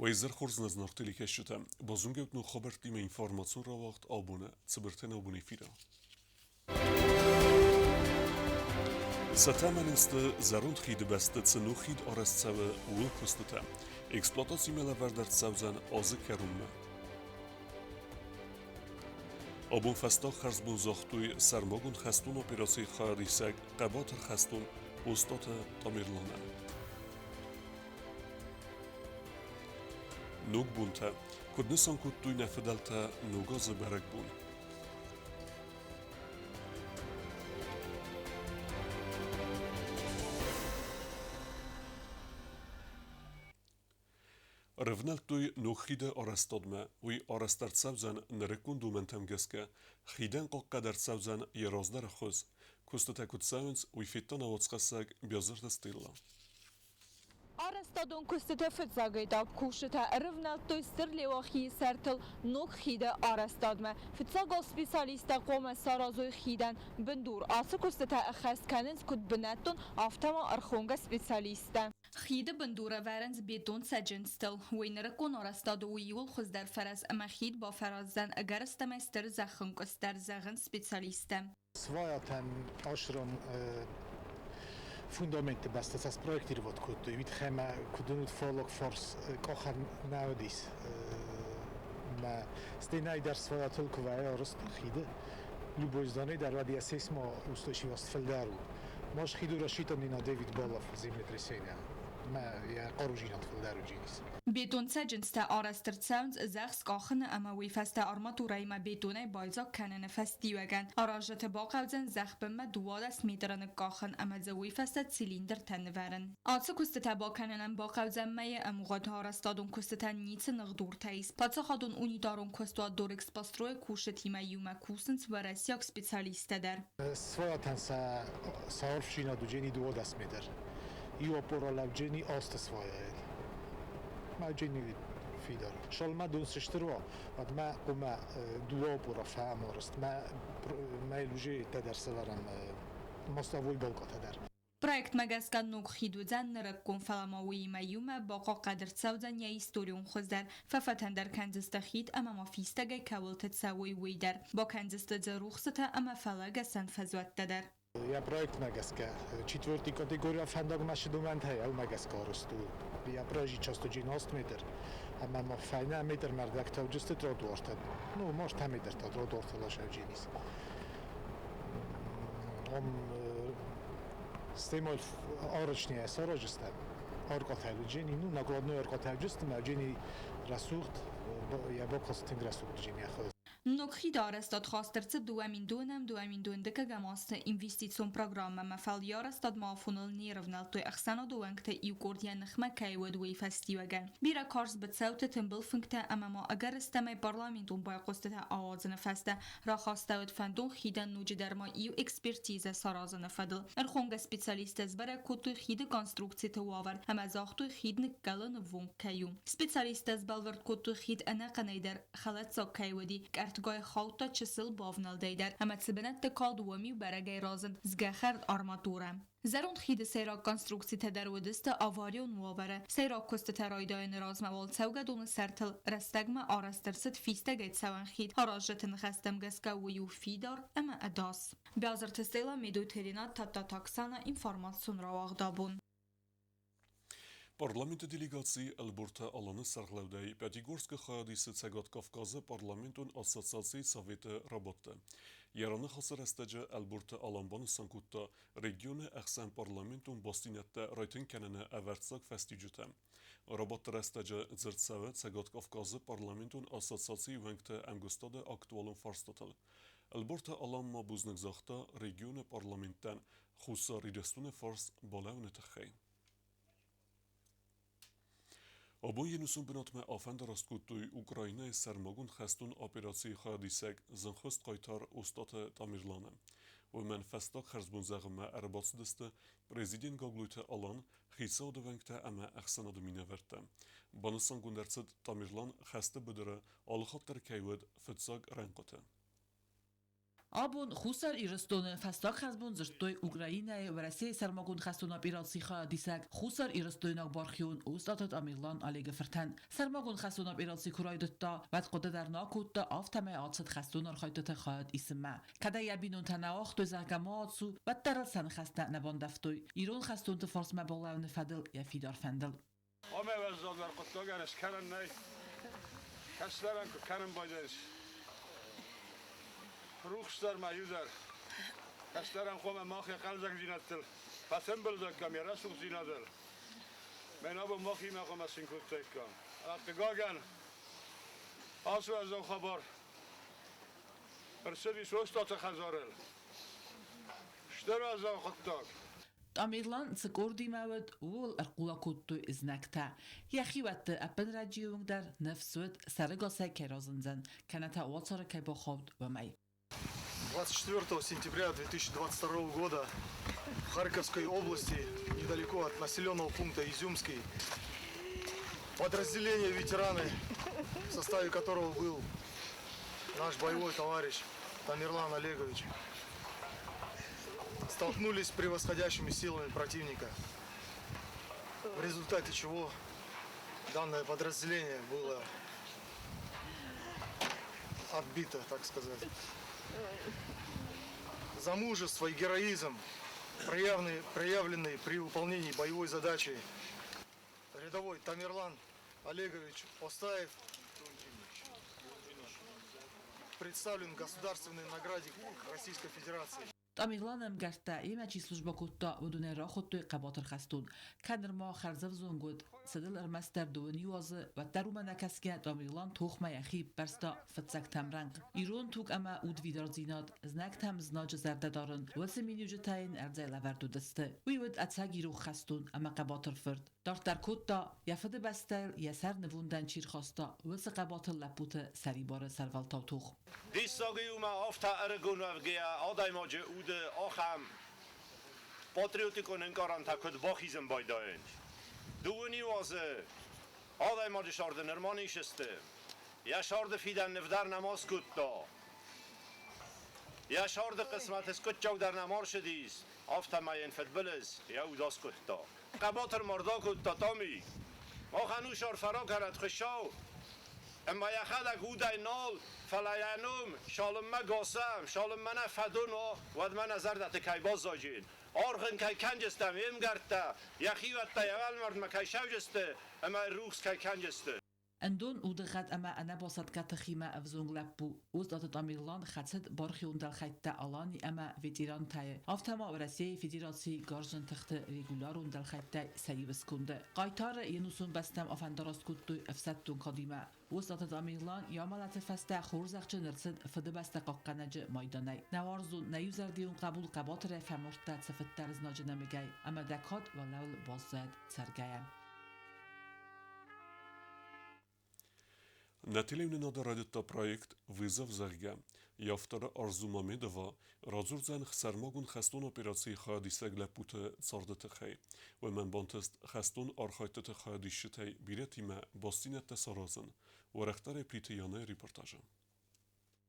Уӕ изӕр хорз нӕ зынаргъ телекӕсджытӕ! Базонгӕут ног хабӕрттимӕ информацион рауагъд абоны Цыбыртӕ нӕубон эфиры. Сӕ тӕмӕны сты зӕронд хиды бӕсты цы ног хид арӕзт цӕуы, ууыл куыстытӕ. Эксплуатацимӕ лӕвӕрд ӕрцӕудзӕн азы кӕронмӕ. Абон фӕстаг хӕрзбон загътой сӕрмагонд хӕстон операцийы хайадисӕг хъӕбатыр хӕстон Остъаты Тамерланӕн. Ног бонтӕ. Куыд нысан кодтой нӕ фыдӕлтӕ Ног азы бӕрӕгбон? Ӕрӕвнӕлдтой ног хиды арӕзтадмӕ. Уый арӕзт ӕрцӕудзӕн нырыккон домӕнтӕм гӕсгӕ. Хидӕн хъахъхъӕд ӕрцӕудзӕн йӕ раздӕры хуыз. Куыстытӕ куыд цӕуынц, уый федта нӕ уацхӕссӕг Биазырты Стелла. Арӕзтадон куыстыты фыццаг этап кусджытӕ ӕрывнӕлдтой Стыр Леуахийы сӕртыл ног хиды арӕзтадмӕ. Фыццагон специалисттӕ хъуамӕ саразой хидӕн бындур. Ацы куыстытӕ ӕххӕст кӕнынц куыд бынӕттон, афтӕ ма ӕрхонгӕ специалисттӕ. Хиды бындур ӕвӕрынц бетон цӕджындзтыл. Уый нырыккон арӕзтады у иууыл хуыздӕр фӕрӕз ӕмӕ хид бафӕраздзӕн ӕгӕрыстӕмӕй стыр зӕххынкъуыст дӕр, зӕгъынц специалисттӕ. Сваятӕн асырон фундаментты бӕстӕ сӕ спроектировать кодтой. Уый тыххӕй мӕ куыд уынут, фаллаг фарс къахӕн нӕ уыдис. Мӕ стенӕй дӕр сваятыл куы вӕййы арызт хиды, любой зданӕй дӕр уӕд йӕ сейсмо устойчивость фылдӕр у. Может, хиду рассчитан на 9 баллов землетрясения. Мӕ йӕ хъаружинад фылдӕр уыдис. Бетон цӕджындзтӕ арӕзт ӕрцӕуынц зӕхх скъахыны ӕмӕ уый фӕстӕ арматурӕимӕ бетонӕй байдзаг кӕныны фӕстиуӕгӕн. Аразджыты бахъӕудзӕн зӕхх бынмӕ 12 метры ныкъкъахын ӕмӕ дзы уый фӕстӕ цилиндртӕ нывӕрын. Ацы куыстытӕ бакӕнынӕн бахъӕудзӕн мӕйы ӕмгъуыд. Арӕзтадон куыстытӕн ницы ныхдуртӕ ис. Паддзахадон унитарон куыстуат Дорэкспострой-ы кусджытимӕ иумӕ кусынц уӕрӕсейаг специалисттӕ дӕр. Сваятӕн сӕ сӕ уыджени 12 метр. Иу опора лӕвджени асты сваяйыл. Мӕджени фидар. Шалмӕ дон сыстыр уа, уӕд мӕ хъуымӕ дыууӕ опора фӕамарыст. Мӕ мӕ уже тӕдӕр сӕвӕрӕм мостовой балкъатӕ дӕр. Проектмӕ гӕсгӕ ног хид уыдзӕн нырыккон, фӕлӕ ма уыимӕ иумӕ бахъахъхъӕд ӕрцӕудзӕн йӕ историон хуыз дӕр, фӕфӕтӕндӕр кӕндзысты хид ӕмӕ ма фистӕгӕй кӕуылты цӕуой, уый дӕр. Бакӕндзысты дзы рухсытӕ ӕмӕ фӕлӕгӕсӕн фӕзуӕттӕ дӕр. Йӕ проектмӕ гӕсгӕ четвертый категория фӕндагмӕ цы домӕнтӕ уымӕ гӕсгӕ арӕзт у. Йӕ проезжий часть уыди 90 метр, ӕмӕ ма фӕйнӕ метрмӕ ӕрдӕгтӕуджысты тротуартӕ, ну, может, метртӕ тротуартӕ ласӕвджинис. Он стемой арочные сараджыстӕм, аркъатӕвджини, ну, накладной аркъатӕвджыстӕм, ӕвджини рӕсугъд, йӕ бакаст тынг рӕсугъд джини ӕххӕст. Ног хиды арӕзтад хаст ӕрцыд 2002-ӕм 2012 азты инвестицион программӕмӕ, фӕлӕ йӕ арӕзтадмӕ афоныл не рӕвнӕлдтой ӕхсӕнады уӕнгтӕ иу къорд йӕ ныхмӕ кӕй уыд, уый фӕстиуӕгӕн. Бирӕ карз быцӕуты, тымбыл фынгтӕ ӕмӕ ма ӕгӕрыстӕмӕй парламентон байхъуыстытӕ ауадзыны фӕстӕ рахастӕуыд фӕндон хидӕн ноджыдӕр ма иу экспертизӕ саразыны фӕдыл. Ӕрхонгӕ специалисттӕ сбӕрӕг кодтой хиды конструкциты уавӕр ӕмӕ загътой, хид ныккӕлыны ввонг кӕй у. Специалисттӕ сбӕлвырд кодтой, хид ӕнӕхъӕнӕй дӕр хӕлӕццаг кӕй уыди, къӕртгай хаудта чысыл бавнӕлдӕй дӕр ӕмӕ цы бынӕтты калд, уым-иу бӕрӕгӕй разынд згӕхӕрд арматурӕ. Зӕронд хиды сӕйраг конструкцитӕ дӕр уыдысты аварион уавӕры. Сӕйраг куыстытӕ райдайыны размӕ уал цӕугӕдоны сӕртыл рӕстӕгмӕ арӕзт ӕрцыд фистӕгӕй цӕуӕн хид. Аразджыты ныхӕстӕм гӕсгӕ уый у фидар ӕмӕ ӕдас. Биазырты Стелла, Медойты Ренат, Тадтаты Оксана, информацион рауагъд абон. Парламенты делегаци Ӕлборты Аланы сӕргълӕудӕй Пятигорскы хайад исы Цӕгат Кавказы парламентон ассоциацийы советы рабадты. Йӕ раныхасы рӕстӕджы Ӕлборты Алан банысан кодта регионы ӕхсӕн парламентон бастдзинӕдтӕ райтынг кӕныны ӕвӕрццаг фӕстиуджытӕ. Рабадты рӕстӕджы дзырд цӕуы Цӕгат Кавказы парламентон ассоциацийы уӕнгты ӕмгуыстады актуалон фарстатыл. Ӕлборты Алан ма бузныг загъта регионы парламенттӕн Хуссар Ирыстоны фарс балӕууыны тыххӕй. Абон йе нусон бынатмӕ афӕндараст кодтой Украинӕйы сӕрмагонд хӕстон операцийы хайадисӕг зынхуыст хъайтар Остъаты Тамерланы. Уымӕн фӕстаг хӕрзбон зӕгъынмӕ ӕрбацыдысты президент Гаглойты Алан, хицауады уӕнгтӕ ӕмӕ ӕхсӕнады минӕвӕрттӕ. Банысангонд ӕрцыд, Тамерлан хӕсты быдыры алыхатт дӕр кӕй уыд фыццаг рӕнхъыты. Абон Хуссар Ирыстоны фӕстаг хӕрзбон дзырдтой Украинӕйы Уӕрӕсейы сӕрмагонд хӕстон операцийы хайадисӕг хуссарирыстойнаг бархион Остъаты Тамерлан Олегы фыртӕн. Сӕрмагонд хӕстон операци куы райдыдта, уӕд хъуыды дӕр нӕ кодта, афтӕмӕй ацыд хӕстон архайдтыты хайад исынмӕ. Кӕд ӕй йӕ бинонтӕ нӕ уагътой, зӕгъгӕ, ма ацу, уӕддӕр ыл сӕ ныхӕстӕ нӕ бандӕвтой. Ирон хӕстонты фарсмӕ балӕууыны фӕдыл йӕ фидар фӕндыл. Омӕ уӕззаудӕр хъуыддагӕн скӕнӕн нӕй. Кӕстӕрӕн куы кӕнын байдайыс. Рухсдӕр ма иу дӕр. Кӕстӕрӕн хъуамӕ мах йӕ хъӕлдзӕгдзинӕдтыл фӕтымбылдӕккам, йӕ рӕсугъддзинадыл. Мӕн абон махимӕ хъуамӕ цин кодтаиккам. Хъыгагӕн, ацы уӕззау хабар ӕрцыдис Остъаты хӕдзарыл. Стыр уӕззау хъуыддаг. Тамерлан цы къордимӕ уыд, ууыл ӕрхъула кодтой знӕгтӕ. Йӕхиуӕтты ӕппынрӕджыйы онг дӕр ныфс уыд, сӕрыгасӕй кӕй разындзӕн, кӕнӕ та уацары кӕй бахауд, уымӕй. 24 сентября 2022 года в Харьковской области, недалеко от населенного пункта Изюмский, подразделение «Ветераны», в составе которого был наш боевой товарищ Тамерлан Олегович, столкнулись с превосходящими силами противника, в результате чего данное подразделение было отбито, так сказать. За мужество и героизм, проявленные при выполнении боевой задачи, рядовой Тамерлан Олегович Остаев представлен государственной награде Российской Федерации. Тамерланы ӕмгӕрттӕ йемӕ чи службӕ кодта, уыдонӕй рахуыдтой хъӕбатыр хӕстон. Кӕд нырма хӕрзӕвзонг уыд, цыдыл ӕрмӕстдӕр дыууын иу азы, уӕддӕр уымӕ нӕ кӕсгӕ Тамерлан тохмӕ йӕхи ӕппӕрста фыццӕгтӕм рӕнхъ. Ирон туг ӕмӕ удвидардзинад, знӕгтӕм знаджы зӕрдӕ дарын, уыцы миниуджытӕ йын ӕрдзӕй лӕвӕрд уыдысты. Уый уыд ӕцӕг ирон хӕстон ӕмӕ хъӕбатыр фырт. Дарддӕр кодта, йӕ фыдыбӕстӕйыл йӕ сӕр нывондӕн чи рхаста, уыцы хъӕбатыр лӕппуты сӕрибары сӕрвӕлтау тох. Диссаг иумӕ афтӕ ӕрыгон уӕвгӕйӕ адӕймаджы уды ахӕм патриотикон ӕнкъарӕнтӕ куыд бахизын байдайынц. Дыууын иу азы адӕймаджы сӕрды нырма не сысты. Йӕ сӕрды фидӕн ныв дӕр нӕма скодта. Йӕ сӕрды хъысмӕт скъуыдджаг дӕр нӕма рцыдис, афтӕмӕй йын фыдбылыз йӕ уд аскъуыдта. Хъӕбатыр мард акодта Томи. Махӕн у сӕрфӕракӕнӕд Хуыцау, ӕмӕ йӕхӕдӕг удӕй нал, фӕлӕ йӕ ном цалынмӕ гасӕм, цалынмӕ нӕ фӕдон уа, уӕдмӕ нӕ зӕрдӕты кӕй баззайджын. Аргъ ын кӕй кӕнджыстӕм йе мгӕрттӕ, йӕхиуӕттӕ йӕ уӕлмӕрдмӕ кӕй сӕвджысты ӕмӕ рухс кӕй кӕнджысты. Ӕндон удыгъӕд ӕмӕ ӕнӕбасӕтгӕ тыхимӕ ӕвзонг лӕппу Остъаты Тамерлан хӕцыд бархион дӕлхӕйттӕ Алани ӕмӕ ветерантӕ-йы, афтӕ ма Уӕрӕсейы Федерацийы Гарзджын тыхты регулярон дӕлхӕйттӕй сӕ иуы сконды. Хъайтары йе нусон бӕстӕм афӕндараст кодтой ӕфсӕддон кадимӕ. Остъаты Тамерлан йӕ амӕлӕты фӕстӕ хорзӕхджын ӕрцыд Фыдыбӕстӕ хъахъхъӕнӕджы майданӕй. Нӕ уарзон, нӕ иузӕрдион хъӕбул хъӕбатырӕй фӕмардта цыфыддӕр знаджы нӕмыгӕй ӕмӕ дӕ кад уӕлӕуыл баззад цӕргӕйӕ. Нӕ телеуынынады райдыдта проект «Вызов», зӕгъгӕ. Йӕ авторы Арзу Мамедова радзурдзӕн сӕрмагонд хӕстон операцийы хайадисӕг лӕппуты царды тыххӕй. Уымӕн бантыст хӕстон архайдтыты хайадисджытӕй бирӕтимӕ бастдзинӕдтӕ саразын. Уӕрӕхдӕрӕй Плиты Янӕйы репортажы.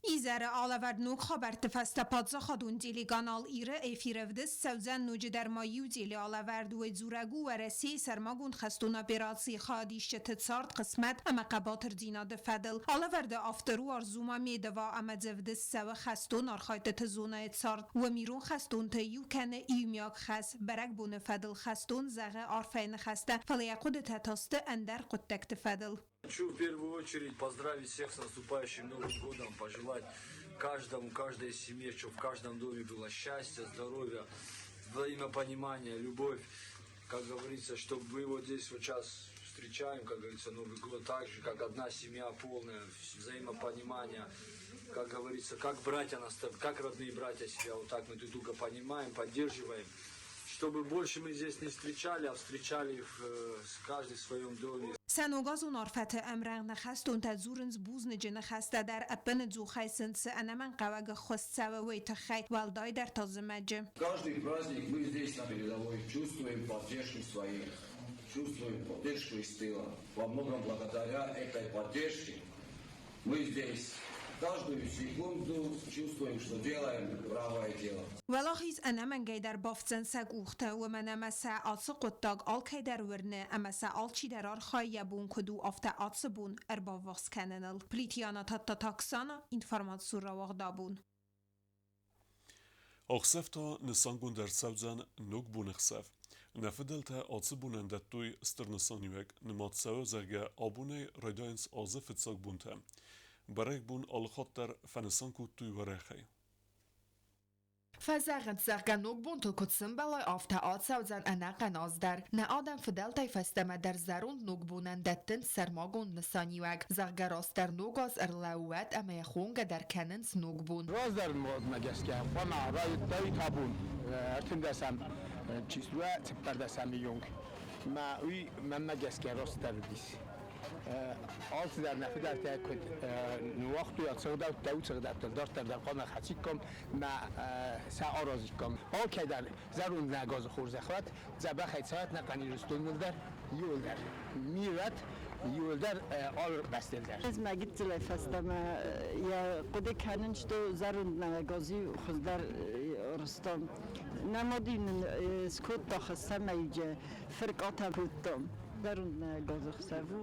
Изӕры алӕвӕрд ног хабӕртты фӕстӕ паддзахадон телеканал Иры эфиры ӕвдыст цӕудзӕн ноджыдӕр ма иу телеалӕвӕрд. Уый дзурӕг у Уӕрӕсейы сӕрмагонд хӕстон операцийы хайадисджыты цард, хъысмӕт ӕмӕ хъӕбатырдзинады фӕдыл. Алӕвӕрды автор у Арзу Мамедова ӕмӕ дзы ӕвдыст цӕуы хӕстон архайдтыты зонӕйы цард. Уым ирон хӕстонтӕ иу кӕны иумиаг хӕс. Бӕрӕгбоны фӕдыл хӕстон зӕгъы арфӕйы ныхӕстӕ, фӕлӕ йӕ хъуыдытӕ та сты ӕндӕр хъуыддӕгты фӕдыл. Хочу в первую очередь поздравить всех с наступающим Новым годом, пожелать каждому, каждой семье, чтобы в каждом доме было счастье, здоровье, взаимопонимание, любовь. Как говорится, чтобы мы вот здесь вот сейчас встречаем, как говорится, Новый год так же, как одна семья полная, взаимопонимание, как говорится, как братья нас, как родные братья себя, вот так мы друг друга понимаем, поддерживаем. Чтобы больше мы здесь не встречали, а встречали каждый в своем доме. Сӕ ногазон арфӕты ӕмрӕнхъ хӕстонтӕ дзурынц бузныджы ныхӕстӕ дӕр ӕппынӕдзухӕй сын цы ӕнӕмӕнгхъӕуӕг ӕххуыс цӕуы, уый тыххӕй, уӕлдайдӕр та зымӕджы. Каждый праздник мы здесь на передовой чувствуем поддержку своих, чувствуем поддержку из тыла. Во многом благодаря этой поддержке мы здесь. Каждую секунду чувствуем, что делаем правое дело. Уӕлахиз ӕнӕмӕнгӕй дӕр бафтдзӕн сӕ къухты, уымӕн ӕмӕ сӕ ацы хъуыддаг алкӕй дӕр уырны ӕмӕ сӕ алчидӕр архайы йӕ бон куыд у, афтӕ ацы бон ӕрбаввахс кӕныныл. Плитиана Таттатаксана, информацион рауагъд абон. Ӕхсӕв та нысангонд ӕрцӕудзӕн ног боны хсӕв. Нӕ фыдӕлтӕ ацы бонӕн дӕттой стыр нысаниуӕг, нымад цӕуы, зӕгъгӕ, абонӕй райдайынц азы фыццаг бонтӕ. Бӕрӕгбон алыхатт дӕр фӕнысан кодтой уӕрӕхӕй. Фӕзӕгъынц, зӕгъгӕ, ног бонтыл куыд сӕмбӕлай, афтӕ ацӕудзӕн ӕнӕхъӕн аз дӕр. Нӕ адӕм фыдӕлтӕй фӕстӕмӕ дӕр зӕронд ногбонӕн дӕттынц сӕрмагонд нысаниуӕг, зӕгъгӕ, растдӕр ног аз ӕрлӕууӕд ӕмӕ йӕ хонгӕ дӕр кӕнынц Ногбон. Раздӕр модмӕ гӕсгӕ хъуамӕ райдыдтаид абон ӕртындӕсӕм число цыппӕрдӕсӕм июнг. Мӕ уый мӕнмӕ гӕсгӕ растдӕр уыдис. Алцыдӕр нӕ фыдӕлтӕ куыд ныууагътой ацы ӕгъдӕуттӕ, уыцы ӕгъдӕуттыл дарддӕр дӕр хъуамӕ хӕциккам мӕ сӕ аразиккам. Алкӕй дӕр зӕронд нӕ газы хорзӕх уӕд, дзӕбӕхӕй цӕуӕт нӕ хъӕн Ирыстоныл дӕр, иуылдӕр. Миуӕт, иуылдӕр алы бӕстыл дӕр. Ӕз мӕ гыццылӕй фӕстӕмӕ йӕ хъуыды кӕнын, что зӕронд нӕ газы хуыздӕр рыстон. Нӕ мад-иу нын скодта хӕссӕмӕйджы фыркъатӕ кодтам. Зӕронд нӕ газы хсӕв у,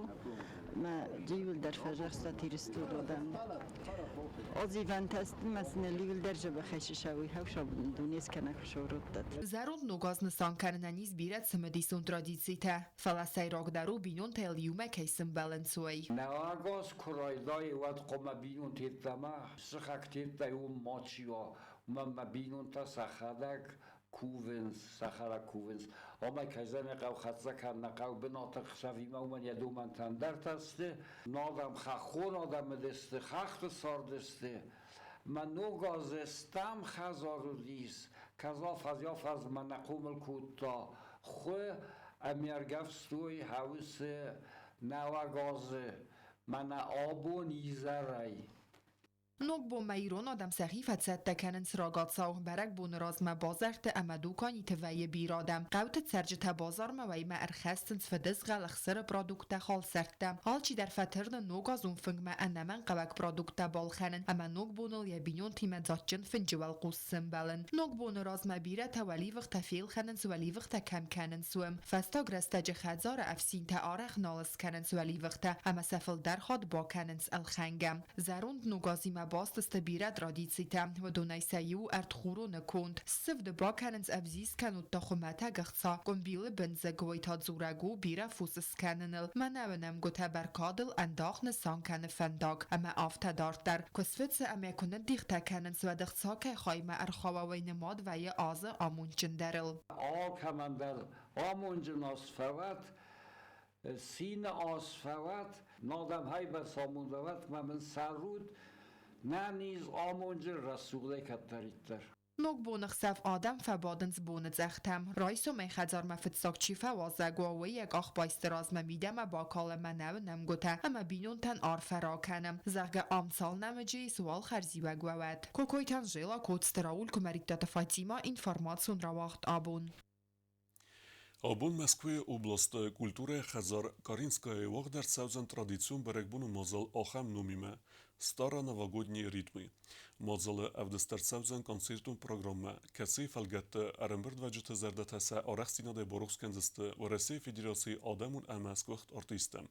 мӕ иуылдӕр фӕзӕхстат Ирыстон адӕм. Озивӕнтӕ ма сын иуылдӕр зӕбӕхӕй хӕвсабын дуне скӕнӕг хуысородтат. Зӕронд ног аз нысан кӕнынӕн ис бирӕ цымыдисон традицитӕ, фӕлӕ сӕйрагдӕр у бинонтӕйыл иумӕ кӕй сӕмбӕлынц, уый. Нӕуӕг аз куы райдайы, уӕд хъуамӕ бинонты йеддӕмӕ сыхӕгты йеддӕй уым мачи уа. Уымӕн мӕ бинонтӕ сӕхӕдӕг кувынц, сӕхӕдӕг кувынц. Омӕ кӕй зӕгъын хъӕуы, хӕццӕ кӕнын нӕ хъӕуы бынаты хсӕвимӕ, уымӕн йӕ домӕнтӕ ӕндӕртӕ сты. Адӕм хӕххон адӕм уыдысты, хӕхты цардысты. Мӕ ног азы стӕм хӕдзар уыдис, кӕдза-фӕдза мӕ нӕ хъомыл кодта хуы ӕмӕ ӕргӕвстой хӕусы нӕуӕг азы, мӕнӕ абон изӕрӕй. Ногбонмӕ ирон адӕм сӕхи фӕцӕттӕ кӕнынц рагацау. Бӕрӕгбоны размӕ базарты ӕмӕ дуканиты вӕййы бирӕ адӕм. Хъӕуты цӕрджытӕ базармӕ уӕймӕ ӕрхӕссынц фыдызгъӕл, ӕхсыры продукттӕ, халсӕрттӕ. Алчидӕр фӕтырны ногазон фынгмӕ ӕнӕмӕнгхъӕуӕг продукттӕ балхӕнын ӕмӕ ногбоныл йӕ бинонтимӕ дзаджджын фынджы уӕлхъус сӕмбӕлын. Ногбоны размӕ бирӕтӕ уӕливыхтӕ фелхӕнынц, уӕливыхтӕ кӕм кӕнынц, уым. Фӕстаг рӕстӕджы хӕдзары ӕфсинтӕ арӕх нал скӕнынц уӕливыхтӕ ӕмӕ сӕ фылдӕр хатт бакӕнынц ӕлхӕнгӕ. Зӕронд ногазимӕ баст сты бирӕ традицитӕ. Уыдонӕй сӕ иу ӕртхуроны конд. Ссывды бакӕнынц ӕвзист кӕнут та хуымӕтӕг ӕхца, къуымбилы бындзыг, уый та дзурӕг у бирӕ фос скӕныныл. Мӕнӕуы нӕмгуытӕ бӕркадыл ӕндах нысан кӕны фӕндаг. Ӕмӕ афтӕ дарддӕр. Куы сфыцы ӕмӕ куы ныддихтӕ кӕнынц, уӕд ӕхца кӕй хаймӕ ӕрхауа, уый нымад вӕййы азы амондджындӕрыл. Алкӕмӕн дӕр амонджын аз фӕуӕд, цины аз фӕуӕд, надӕм хайбӕрц амондӕуӕд мӕ мын цӕрут, нӕ низ амонджын рӕсугъдӕй кӕддӕриддӕр. Ногбоны хсӕв адӕм фӕбадынц боныцъӕхтӕм. Райсомӕй хӕдзармӕ фыццаг чи фӕуазӕг уа, уый йӕ къахбайсты размӕ мидӕмӕ бакалы мӕнӕуы нӕмгуытӕ ӕмӕ бинонтӕн арфӕ ракӕны, зӕгъгӕ, ам цал нӕмыджы ис, уал хӕрзиуӕг уӕ уӕд. Кокойты Анжела, Коцты Рауль, Куымӕридтаты Фатимӕ, информацион рауагъд абон. Абон Мӕскуыйы областы культурӕйы хӕдзар Каринская уагъд ӕрцӕудзӕн традицион бӕрӕгбоны мадзал ахӕм номимӕ «Старо-новогодние ритмы». Мадзалы ӕвдыст ӕрцӕудзӕн концертон программӕ, кӕцыйы фӕлгӕтты ӕрӕмбырдуӕвджыты зӕрдӕтӕ сӕ арӕхстдзинадӕй барухс кӕндзысты Уӕрӕсейы Федерацийы адӕмон ӕмӕ сгуыхт артисттӕ.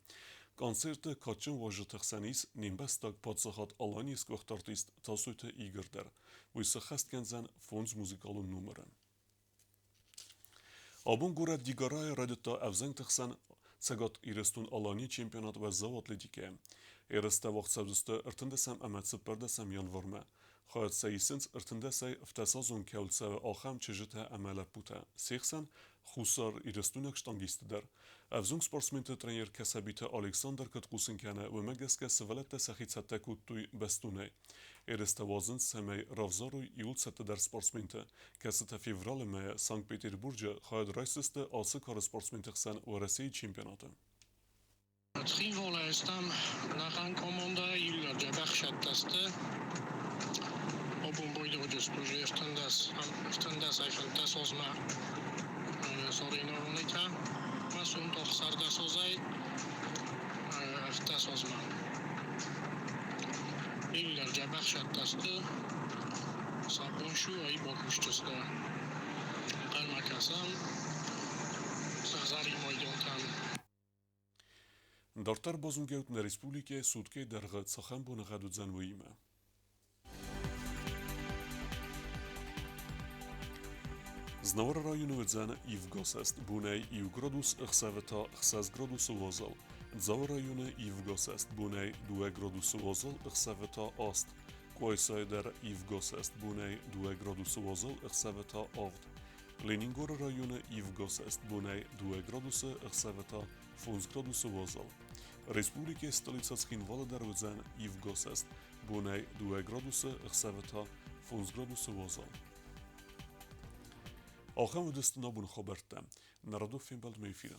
Концерты кадджын уазджыты хсӕн ис не мбӕстаг паддзахад Аланийы сгуыхт артист Тасойты Игорь дӕр. Уый сӕххӕст кӕндзӕн фондз музыкалон номыры. Абон горӕт Дигорайы райдыдта ӕвзӕнгты хсӕн Цӕгат Ирыстон-Аланийы чемпионат уӕззау атлетикӕйӕ. Ерыстӕ уагъд цӕудзысты ӕртындӕсӕм ӕмӕ цыппӕрдӕсӕм январмӕ. Хайад сӕ исынц ӕртындӕсӕй ӕвддӕсазон кӕуыл цӕуы, ахӕм чызджытӕ ӕмӕ лӕппутӕ. Се хсӕн Хуссар Ирыстойнаг штангистты дӕр. Ӕвзонг спортсменты тренер Кӕсӕбиты Александр куыд хъусын кӕны, уымӕ гӕсгӕ сывӕллӕттӕ сӕхи цӕттӕ кодтой бӕстонӕй. Ерыстӕ уадзынц, цӕмӕй равзарой иууыл цӕттӕдӕр спортсменты, кӕцытӕ февралы мӕйӕ Санкт-Петербурджы хайад райсдзысты ацы кары спортсменты хсӕн Уӕрӕсейы чемпионаты. Цхинвалӕй стӕм ӕнӕхъӕн командӕ, иууылдӕр дзӕбӕх цӕттӕ сты. Абон байдӕгъдысты уже ӕртындӕсӕй фынддӕс азмӕ соревнованийтӕ. Мӕ сомт ӕхсӕрдӕс азӕй ӕвддӕс азмӕ. Иууылдӕр дзӕбӕх. Дзӕбӕх цӕттӕ сты, сӕ бон цы у, уый бакусдзысты. Ӕнхъӕлмӕ кӕсӕм сыгъзӕрин майдантӕм. Дарддӕр базонгӕут нӕ республикӕйы суткӕйы дӕргъы цахӕм боныгъӕд уыдзӕн, уыимӕ. Знауыры районы уыдзӕн ивгӕсӕст, бонӕй 1 градус, ӕхсӕвы та 6 градусы уазал. Дзауы районы ивгӕсӕст, бонӕй 2 градусы уазал, ӕхсӕвы та 8. Къуайсайы дӕр ивгӕсӕст, бонӕй 2 градусы уазал, ӕхсӕвы та 7. Ленингоры районы ивгӕсӕст, бонӕй 2 градусы, ӕхсӕвы та 5 градусы уазал. Республикӕйы столицӕ Цхинвалы дӕр уыдзӕн ивгӕсӕст, бонӕй 2 градусы, ӕхсӕвы та 5 градусы уазал. Ахӕм уыдысты нӕ боны хабӕрттӕ. Нӕ радон фембӕлдмӕ эфиры.